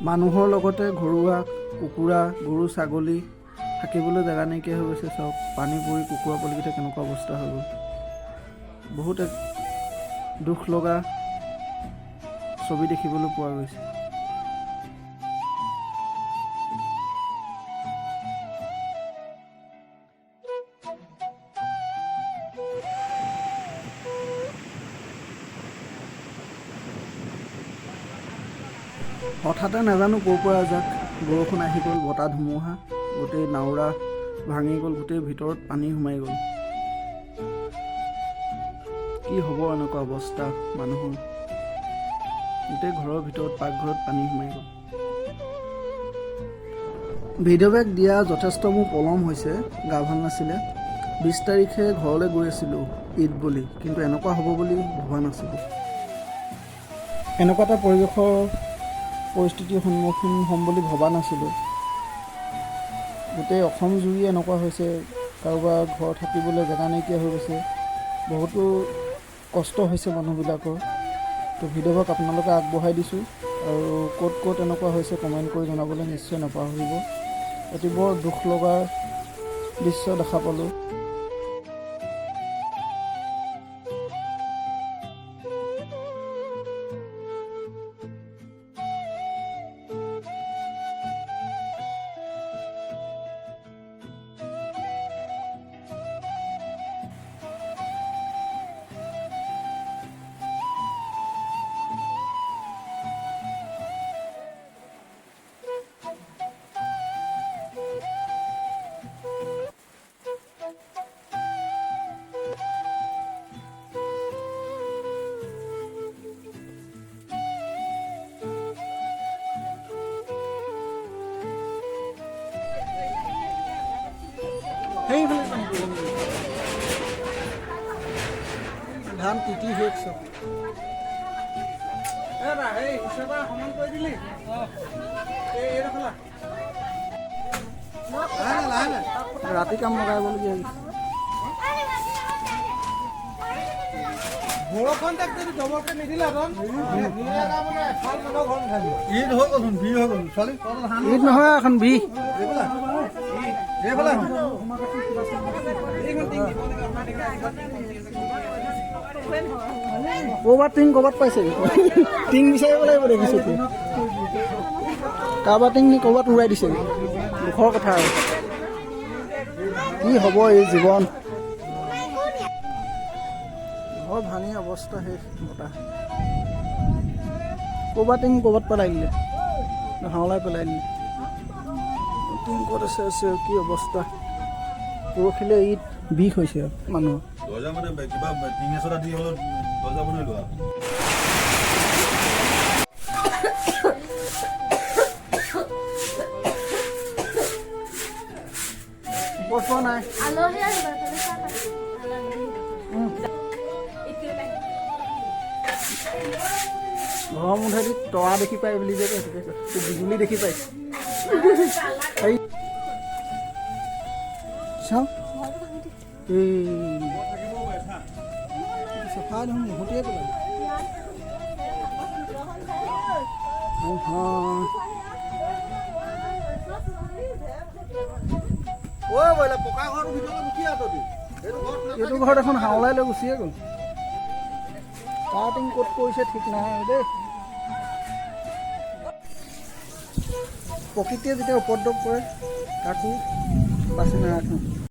মানুহৰ লগতে ঘৰুৱা কুকুৰা, গৰু, ছাগলী থাকিবলৈ জেগা নাইকিয়া হৈ গৈছে। চাওক, পানী পৰি কুকুৰা পোৱালিকেইটা কেনেকুৱা অৱস্থা হৈ গ'ল। বহুত এক দুখ লগা ছবি দেখিবলৈ পোৱা গৈছে। হঠাতে নাজানো ক'ৰ পৰা এজাক বৰষুণ আহি গ'ল, বতাহ ধুমুহা, গোটেই নাওৰা ভাঙি গ'ল, গোটেই ভিতৰত পানী সোমাই গ'ল। কি হ'ব এনেকুৱা অৱস্থা মানুহৰ? গোটেই ঘৰৰ ভিতৰত, পাকঘৰত পানী সোমাই গ'ল। ভিডিঅ' বেগ দিয়া যথেষ্ট মোৰ পলম হৈছে, গা ভাল নাছিলে। 20 তাৰিখে ঘৰলৈ গৈ আছিলোঁ ঈদ বুলি, কিন্তু এনেকুৱা হ'ব বুলি ভবা নাছিলোঁ। এনেকুৱা এটা পৰিৱেশৰ পৰিস্থিতিৰ সন্মুখীন হ'ম বুলি ভবা নাছিলোঁ। গোটেই অসম জুৰি এনেকুৱা হৈছে, কাৰোবাৰ ঘৰ থাকিবলৈ জেগা নাইকিয়া হৈ গৈছে, বহুতো কষ্ট হৈছে মানুহবিলাকৰ। তো ভিডিঅ'ভাগ আপোনালোকে আগবঢ়াই দিছোঁ আৰু ক'ত ক'ত এনেকুৱা হৈছে কমেণ্ট কৰি জনাবলৈ নিশ্চয় নাপাহৰিব। অতি বৰ দুখ লগাৰ দৃশ্য দেখা পালোঁ। সেইফালে পানী পৰিলে। ধান তিতি শেষ চব। সমান কৰি দিলি। এইডোখৰ লাহে লাহে। ৰাতি কাম লগাবলগীয়া হৈছে। বৰষুণ তাক যদি ডবলকে নিদিলেহেঁতেন, এফাল মানুহ ঘৰ নাথাকিব। ঈদ হৈ গ'লচোন, বিহ হৈ গ'ল ছোৱালী। ঈদ নহয়, এখন বিহ। এইফালে, এইফালে। ক'ৰবাত টিং ক'ৰবাত পাইছে, টিং বিচাৰিব লাগিব। দেখিছোঁ এতিয়া কাৰোবাৰ টিং নি ক'ৰবাত উৰাই দিছে। দুখৰ কথা আৰু, কি হ'ব এই জীৱন? ঘৰ ভাঙি অৱস্থা শেষ। বতাহ ক'ৰবাত টিং ক'ৰবাত পেলাই দিলে, হাওলাই পেলাই দিলে। টিং ক'ত আছে আছে, কি অৱস্থা! পৰহিলে ঈদ, বিষ হৈছে মানুহৰ। দৰ্জা মানে কিবা টিং এচটা দি হ'লেও দৰ্জা বনাই লোৱা। ওপৰত পোৱা নাই। আলহী আহিব, এইফালে চাহ খাই। এতিয়া নাই। ঘৰৰ মুঠেদি তৰা দেখি পায় বুলি যে কয়, সেইটোকে কয়। বিজুলী দেখি পাইছে। এই চাওঁ, এই চফা দেখোন, মুহূৰ্তেই পেলালে। নহয়। ঐ বইলা, পকা ঘৰটোৰ ভিতৰলৈ গুচি আহ তহঁতি। এইটো ঘৰত এইটো ঘৰত এখন হাওলাই লৈ গুচিয়ে গ'ল। কাৰ টিং ক'ত পৰিছে ঠিক নাই আৰু দেই। প্ৰকৃতিয়ে যেতিয়া উপদ্ৰৱ কৰে, কাকো বাচি নাৰাখোঁ।